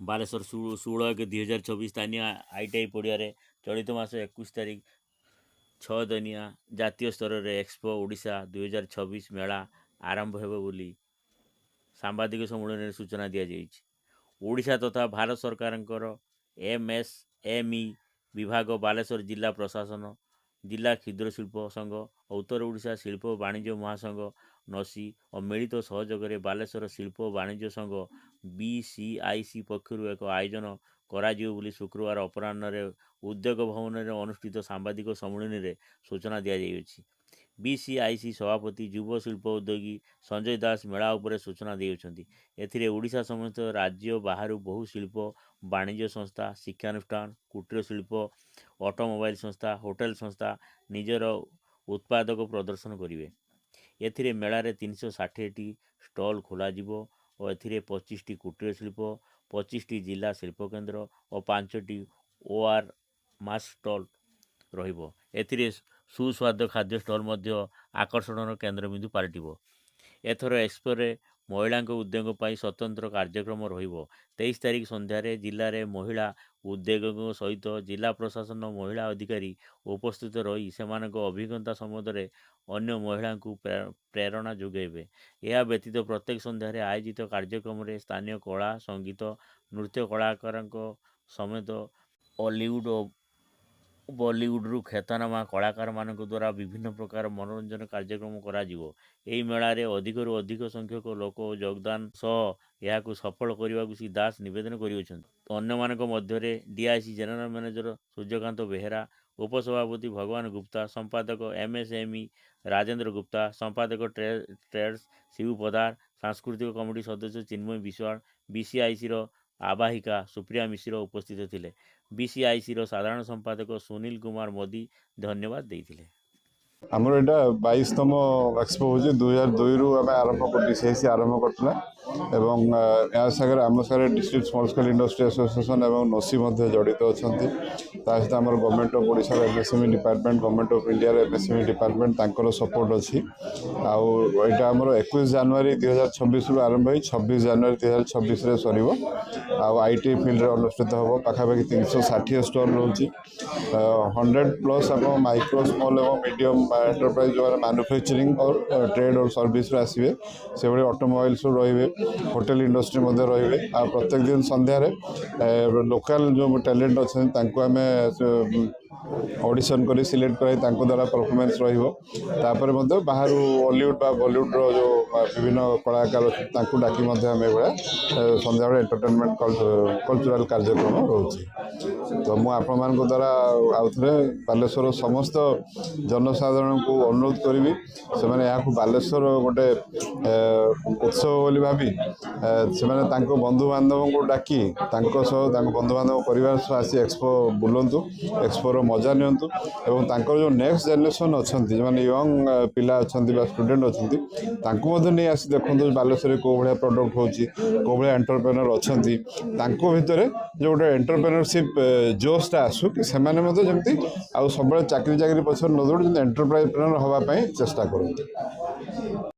ବାଲେଶ୍ୱର, 16/1/2026 ସ୍ଥାନୀୟ ଆଇଟିଆଇ ପଡ଼ିଆରେ ଚଳିତ ମାସ 21 ତାରିଖ 6 ଦିନିଆ ଜାତୀୟ ସ୍ତରରେ ଏକ୍ସପୋ ଓଡ଼ିଶା 2026 ମେଳା ଆରମ୍ଭ ହେବ ବୋଲି ସାମ୍ବାଦିକ ସମ୍ମିଳନୀରେ ସୂଚନା ଦିଆଯାଇଛି। ଓଡ଼ିଶା ତଥା ଭାରତ ସରକାରଙ୍କର ଏମ୍ଏସ୍ଏମ୍ଇ ବିଭାଗ, ବାଲେଶ୍ୱର ଜିଲ୍ଲା ପ୍ରଶାସନ, ଜିଲ୍ଲା କ୍ଷୁଦ୍ର ଶିଳ୍ପ ସଂଘ ଓ ଉତ୍ତର ଓଡ଼ିଶା ଶିଳ୍ପ ବାଣିଜ୍ୟ ମହାସଂଘ ନସି ଓ ମିଳିତ ସହଯୋଗରେ ବାଲେଶ୍ୱର ଶିଳ୍ପ ବାଣିଜ୍ୟ ସଂଘ ବିସିଆଇସି ପକ୍ଷରୁ ଏକ ଆୟୋଜନ କରାଯିବ ବୋଲି ଶୁକ୍ରବାର ଅପରାହ୍ନରେ ଉଦ୍ୟୋଗ ଭବନରେ ଅନୁଷ୍ଠିତ ସାମ୍ବାଦିକ ସମ୍ମିଳନୀରେ ସୂଚନା ଦିଆଯାଇଅଛି। ବିସିଆଇସି ସଭାପତି ଯୁବ ଶିଳ୍ପ ଉଦ୍ୟୋଗୀ ସଞ୍ଜୟ ଦାସ ମେଳା ଉପରେ ସୂଚନା ଦେଇଅଛନ୍ତି। ଏଥିରେ ଓଡ଼ିଶା ସମେତ ରାଜ୍ୟ ବାହାରୁ ବହୁ ଶିଳ୍ପ ବାଣିଜ୍ୟ ସଂସ୍ଥା, ଶିକ୍ଷାନୁଷ୍ଠାନ, କୁଟୀର ଶିଳ୍ପ, ଅଟୋମୋବାଇଲ ସଂସ୍ଥା, ହୋଟେଲ ସଂସ୍ଥା ନିଜର ଉତ୍ପାଦକ ପ୍ରଦର୍ଶନ କରିବେ। ଏଥିରେ ମେଳାରେ 360ଟି ଷ୍ଟଲ୍ ଖୋଲାଯିବ ଓ ଏଥିରେ 25ଟି କୁଟୀର ଶିଳ୍ପ, 25ଟି ଜିଲ୍ଲା ଶିଳ୍ପକେନ୍ଦ୍ର ଓ ପାଞ୍ଚଟି ଓ ଆର୍ ମାସ୍ ଷ୍ଟଲ୍ ରହିବ। ଏଥିରେ ସୁସ୍ୱାଦୁ ଖାଦ୍ୟ ଷ୍ଟଲ୍ ମଧ୍ୟ ଆକର୍ଷଣର କେନ୍ଦ୍ରବିନ୍ଦୁ ପାଲଟିବ। ଏଥର ଏକ୍ସପୋରେ ମହିଳାଙ୍କ ଉଦ୍ୟୋଗ ପାଇଁ ସ୍ୱତନ୍ତ୍ର କାର୍ଯ୍ୟକ୍ରମ ରହିବ। 23 ତାରିଖ ସନ୍ଧ୍ୟାରେ ଜିଲ୍ଲାରେ ମହିଳା ଉଦ୍ୟୋଗୀଙ୍କ ସହିତ ଜିଲ୍ଲା ପ୍ରଶାସନ ମହିଳା ଅଧିକାରୀ ଉପସ୍ଥିତ ରହି ସେମାନଙ୍କ ଅଭିଜ୍ଞତା ସମ୍ବନ୍ଧରେ ଅନ୍ୟ ମହିଳାଙ୍କୁ ପ୍ରେରଣା ଯୋଗାଇବେ। ଏହା ବ୍ୟତୀତ ପ୍ରତ୍ୟେକ ସନ୍ଧ୍ୟାରେ ଆୟୋଜିତ କାର୍ଯ୍ୟକ୍ରମରେ ସ୍ଥାନୀୟ କଳା, ସଙ୍ଗୀତ, ନୃତ୍ୟ କଳାକାରଙ୍କ ସମେତ ଅଲିଉଡ଼ ଓ ବଲିଉଡ଼ରୁ ଖ୍ୟାତନାମା କଳାକାରମାନଙ୍କ ଦ୍ୱାରା ବିଭିନ୍ନ ପ୍ରକାର ମନୋରଞ୍ଜନ କାର୍ଯ୍ୟକ୍ରମ କରାଯିବ। ଏହି ମେଳାରେ ଅଧିକରୁ ଅଧିକ ସଂଖ୍ୟକ ଲୋକ ଯୋଗଦାନ ସହ ଏହାକୁ ସଫଳ କରିବାକୁ ଶ୍ରୀ ଦାସ ନିବେଦନ କରିଅଛନ୍ତି। ଅନ୍ୟମାନଙ୍କ ମଧ୍ୟରେ DIC general manager Suryakanta Behera, ଉପସଭାପତି ଭଗବାନ ଗୁପ୍ତା, ସମ୍ପାଦକ ଏମ୍ଏସ୍ଏମ୍ଇ ରାଜେନ୍ଦ୍ର ଗୁପ୍ତା, ସମ୍ପାଦକ ଟ୍ରେଡ୍ସ ଶିବୁ ପଦାର, ସାଂସ୍କୃତିକ କମିଟି ସଦସ୍ୟ ଚିନ୍ମୟ ବିଶ୍ୱାଳ, ବିସିଆଇସିର ଆବାହିକା ସୁପ୍ରିୟା ମିଶ୍ର ଉପସ୍ଥିତ ଥିଲେ। ବିସିଆଇସିର ସାଧାରଣ ସମ୍ପାଦକ ସୁନୀଲ କୁମାର ମୋଦି ଧନ୍ୟବାଦ ଦେଇଥିଲେ। ଆମର ଏଇଟା 22ତମ ଏକ୍ସପୋ ହେଉଛି। 2002ରୁ ଆମେ ଆରମ୍ଭ, ବିସିଆଇସି ଆରମ୍ଭ କରିଥିଲା ଏବଂ ଏହା ସାଙ୍ଗରେ ଆମ ସାଙ୍ଗରେ district small scale industry association ଏବଂ ନୋସି ମଧ୍ୟ ଜଡ଼ିତ ଅଛନ୍ତି। ତା ସହିତ ଆମର ଗଭର୍ଣ୍ଣମେଣ୍ଟ ଅଫ୍ ଓଡ଼ିଶାର ଏମ୍ଏସ୍ଏମ୍ଇ ଡିପାର୍ଟମେଣ୍ଟ, ଗଭର୍ଣ୍ଣମେଣ୍ଟ ଅଫ୍ ଇଣ୍ଡିଆର ଏମ୍ଏସ୍ଏମ୍ଇ ଡିପାର୍ଟମେଣ୍ଟ, ତାଙ୍କର ସପୋର୍ଟ ଅଛି। ଆଉ ଏଇଟା ଆମର 21 ଜାନୁଆରୀ 2026ରୁ ଆରମ୍ଭ ହେଇ 26 ଜାନୁଆରୀ 2026ରେ ସରିବ ଆଉ IT ଫିଲ୍ଡରେ ଅନୁଷ୍ଠିତ ହେବ। ପାଖାପାଖି 360 ଷ୍ଟଲ୍ ରହୁଛି। 100+ ଆପଣ ମାଇକ୍ରୋ, ସ୍ମଲ୍ ଏବଂ ମିଡ଼ିୟମ୍ ଏଣ୍ଟରପ୍ରାଇଜ୍, ଯେଉଁମାନେ ମାନୁଫ୍ୟାକ୍ଚରିଂ ଅର୍ ଟ୍ରେଡ୍ ଅର୍ ସର୍ଭିସରୁ ଆସିବେ, ସେଭଳି ଅଟୋମୋବାଇଲ୍ସରୁ ରହିବେ, ହୋଟେଲ ଇଣ୍ଡଷ୍ଟ୍ରି ମଧ୍ୟ ରହିବେ। ଆଉ ପ୍ରତ୍ୟେକ ଦିନ ସନ୍ଧ୍ୟାରେ ଲୋକାଲ ଯେଉଁ ଟ୍ୟାଲେଣ୍ଟ ଅଛନ୍ତି, ତାଙ୍କୁ ଆମେ ଅଡ଼ିସନ୍ କରି ସିଲେକ୍ଟ କରାଇ ତାଙ୍କ ଦ୍ୱାରା ପରଫର୍ମାନ୍ସ ରହିବ। ତାପରେ ମଧ୍ୟ ବାହାରୁ ଅଲିଉଡ଼ ବା ବଲିଉଡ଼ର ଯେଉଁ ବିଭିନ୍ନ କଳାକାର ଅଛନ୍ତି, ତାଙ୍କୁ ଡାକି ମଧ୍ୟ ଆମେ ଏଭଳିଆ ସନ୍ଧ୍ୟାବେଳେ ଏଣ୍ଟରଟେନମେଣ୍ଟ କଲଚରାଲ କାର୍ଯ୍ୟକ୍ରମ ରହୁଛି। ତ ମୁଁ ଆପଣମାନଙ୍କ ଦ୍ୱାରା ଆଉଥରେ ବାଲେଶ୍ୱର ସମସ୍ତ ଜନସାଧାରଣଙ୍କୁ ଅନୁରୋଧ କରିବି, ସେମାନେ ଏହାକୁ ବାଲେଶ୍ୱର ଗୋଟେ ଉତ୍ସବ ବୋଲି ଭାବି ସେମାନେ ତାଙ୍କ ବନ୍ଧୁବାନ୍ଧବଙ୍କୁ ଡାକି ତାଙ୍କ ସହ, ତାଙ୍କ ବନ୍ଧୁବାନ୍ଧବ ପରିବାର ସହ ଆସି ଏକ୍ସପୋ ବୁଲନ୍ତୁ, ଏକ୍ସପୋର ମଜା ନିଅନ୍ତୁ ଏବଂ ତାଙ୍କର ଯେଉଁ ନେକ୍ସଟ ଜେନେରେସନ୍ ଅଛନ୍ତି, ଯେଉଁମାନେ ୟଙ୍ଗ ପିଲା ଅଛନ୍ତି ବା ଷ୍ଟୁଡେଣ୍ଟ ଅଛନ୍ତି, ତାଙ୍କୁ ମଧ୍ୟ ନେଇ ଆସି ଦେଖନ୍ତୁ ବାଲେଶ୍ୱରରେ କେଉଁ ଭଳିଆ ପ୍ରଡ଼କ୍ଟ ହେଉଛି, କେଉଁ ଭଳିଆ ଏଣ୍ଟରପ୍ରେନର ଅଛନ୍ତି। ତାଙ୍କ ଭିତରେ ଯେଉଁ ଗୋଟେ ଏଣ୍ଟରପ୍ରେନରସିପ୍ ଜୋସ୍ଟା ଆସୁ କି ସେମାନେ ମଧ୍ୟ ଯେମିତି ଆଉ ସବୁବେଳେ ଚାକିରି ଚାକିରି ପଛରେ ନ ଦୌଡ଼ି ଯେମିତି ଏଣ୍ଟରପ୍ରେନର ହେବା ପାଇଁ ଚେଷ୍ଟା କରନ୍ତୁ।